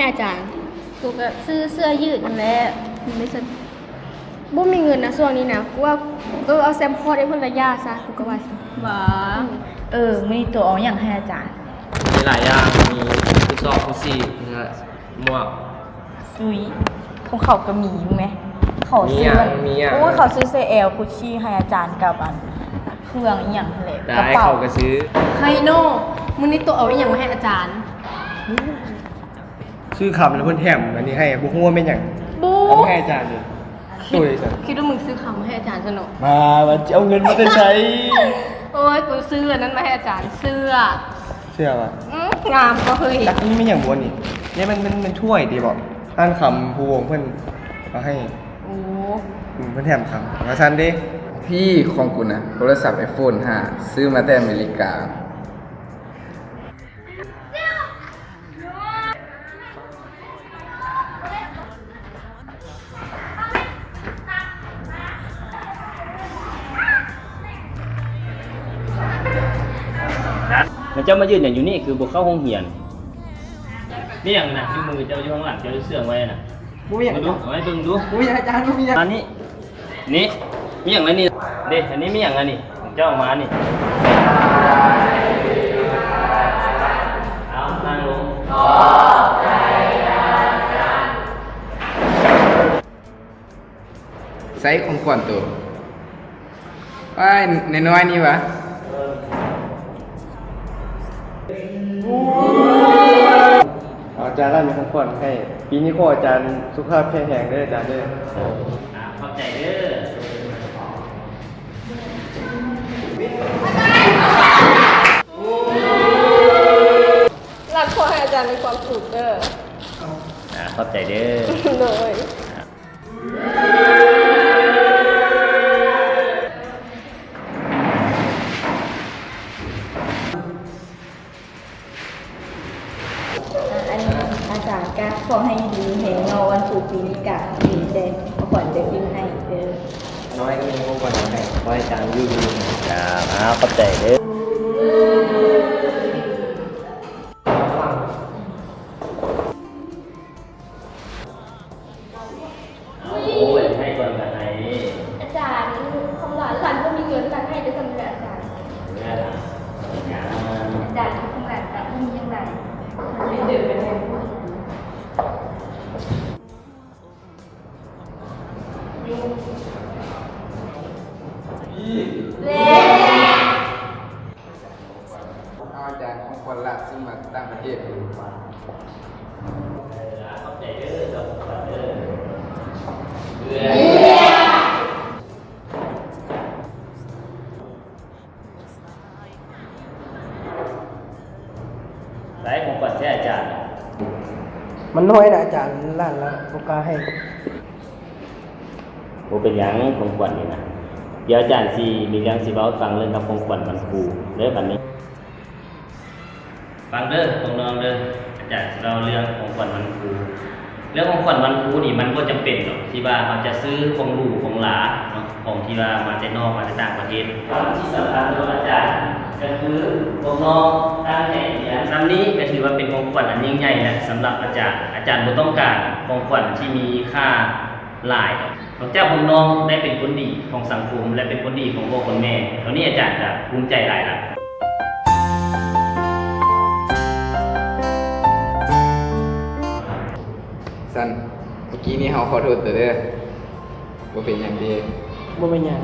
ອາຈານ? ກູກໍຊື້ເສື້ອຍືດຫັ້ນແຫຼະ ມີເສື້ອ ບໍ່ມີເງິນນະຊ່ວງນີ້ນະ. ກູວ່າ ເອີ ເອົາແຊມຄອດໃຫ້ເພິ່ນລະຢ່າຊະ ກູກໍວ່າ. ຫວາ? ເອີ ມື້ນີ້ໂຕເອົາຫຍັງໃຫ້ອາຈານ? ມີຫຼາຍຢ່າງ ມີຊຸດຊອກ ຊຸດສີ ແລ້ວກໍໝວກ. ອຸ້ຍ ຂອງເຂົາກໍມີ ເບິ່ງແມ ເຂົາຊື້ ມີຫຍັງ ມີຫຍັງ? ໂອ້ຍ ເຂົາຊື້ເສື້ອແອວ ກຸດຊີ ໃຫ້ອາຈານກັບອັນ ເຄື່ອງອີ່ຫຍັງຫັ້ນແຫຼະ ກະເປົາ. ເຂົາກໍຊື້ ໄຮໂນ ມື້ນີ້ໂຕເອົາອີ່ຫຍັງມາໃຫ້ອາຈານ? ຊື້ຄຳແລ້ວເພິ່ນແຖມອັນນີ້ໃຫ້ ບໍ່ຮູ້ວ່າແມ່ນຫຍັງ. ບໍ່ ເອົາໃຫ້ອາຈານເລີຍ. ຕຸ້ຍຊັ້ນ ຄິດວ່າມຶງຊື້ຄຳມາໃຫ້ອາຈານຊັ້ນເນາະ. ມາ ວ່າຈະເອົາເງິນມາແຕ່ໃສ? ໂອ້ຍ ກູຊື້ອັນນັ້ນມາໃຫ້ອາຈານ ເສື້ອ. ເສື້ອຫວາ? ອື ງາມກວ່າເຮີ້ຍ. ຈັກນີ້ແມ່ນຫຍັງບໍ່ນີ້? ນີ້ມັນ ມັນ ມັນຖ້ວຍຕິບໍ? ຮ້ານຄຳພູວົງເພິ່ນເອົາໃຫ້. ໂອ້ ອື ເພິ່ນແຖມຄຳ ວ່າຊັ້ນເດ້. ພີ້ ຂອງກູນະ ໂທລະສັບໄອໂຟນຫ້າ ຊື້ມາແຕ່ອາເມລິກາ. ແລ້ວເຈົ້າມາຢືນຫຍັງຢູ່ນີ້ ຄືບໍ່ເຂົ້າໂຮງຮຽນ? ມີຫຍັງນະ ຢູ່ມືເຈົ້າ ຢູ່ຂ້າງຫຼັງເຈົ້າ ເຊື່ອງໄວ້ນະ? ບໍ່ມີຫຍັງ ເບິ່ງດູ ເອົາໃຫ້ເບິ່ງດູ. ບໍ່ມີຫຍັງ ອາຈານ ບໍ່ມີຫຍັງ. ອັນນີ້ ນີ້ ມີຫຍັງລະນີ້? ເດ້ ອັນນີ້ມີຫຍັງລະນີ້? ຂອງເຈົ້າເອົາມານີ້. ເອົາ ນັ່ງລົງ. ໃສ່ຂອງຂວັນໂຕ ອ້າຍ ນ້ອຍໆນີ້ຫວາ? ອາຈານລະມີຂອງຂວັນໃຫ້. ປີນີ້ຂໍອາຈານສຸຂະພາບແຂງແຮງເດີອາຈານເດີ. ອາ ຂອບໃຈເດີ. ລະຂໍໃຫ້ອາຈານມີຄວາມສຸກເດີ. ອາ ຂອບໃຈເດີ. ໂດຍ. ອັນນີ້ອາຈານກະຂໍໃຫ້ຢູ່ດີມີແຮງເນາະ ວັນຄູປີນີ້ກະດີແຕ່ຂອງຂວັນຈະຊື້ໃຫ້ເດີ. ນ້ອຍກໍມີຂອງຂວັນໃຫ້ ຂໍໃຫ້ອາຈານຢູ່ດີມີແຮງ. ອາ ຂອບໃຈເດີ. ໂອ້ຍ ໃຫ້ກ່ອນກໍໃຫ້. ອາຈານ ຂອງຫຼານ ຫຼານບໍ່ມີເງິນ ຫຼານໃຫ້ໄດ້ສ່ຳນີ້ແຫຼະອາຈານ. ອາຈານ ຂອງຫຼານກໍບໍ່ມີຫຍັງຫຼາຍ. ເອົາອາຈານ ຂອງຂວັນຫຼານຊື້ມາຕ່າງປະເທດ. ຂອບໃຈເດີ ເຈົ້າຂອງຂວັນເດີ. ຫຼາຍຂອງຂວັນແທ້ອາຈານ. ມັນນ້ອຍນະອາຈານ ຫຼານລະບໍ່ກ້າໃຫ້. ບໍ່ເປັນຫຍັງ ຂອງຂວັນນີ້ນະ. ດຽວອາຈານຊິມີເລື່ອງຊິເວົ້າໃຫ້ຟັງ ເລື່ອງກັບຂອງຂວັນວັນຄູເດີບັດນີ້. ຟັງເດີພວກນ້ອງເດີ ອາຈານຊິເລົ່າເລື່ອງຂອງຂວັນວັນຄູ. ເລື່ອງຂອງຂວັນວັນຄູນີ້ ມັນບໍ່ຈຳເປັນດອກທີ່ວ່າເຮົາຈະຊື້ຂອງຫຼູຂອງຫຼາເນາະ ຂອງທີ່ວ່າມາແຕ່ນອກ ມາແຕ່ຕ່າງປະເທດ. ຄວາມທີ່ສຳຄັນສຳລັບອາຈານກໍຄືພວກນ້ອງຕັ້ງໃຈຮຽນ. ສ່ຳນີ້ກໍຖືວ່າເປັນຂອງຂວັນອັນຍິ່ງໃຫຍ່ແລ້ວສຳລັບອາຈານ. ອາຈານບໍ່ຕ້ອງການຂອງຂວັນທີ່ມີຄ່າຫຼາຍດອກ. ນອກຈາກພວກນ້ອງໄດ້ເປັນຄົນດີຂອງສັງຄົມ ແລະ ເປັນຄົນດີຂອງພໍ່ຂອງແມ່ ເທົ່ານີ້ອາຈານກະພູມໃຈຫຼາຍລະ. ຊັ້ນ ເມື່ອກີ້ນີ້ເຮົາຂໍໂທດເດີ. ບໍ່ເປັນຫຍັງເດ. ບໍ່ເປັນຫຍັງ.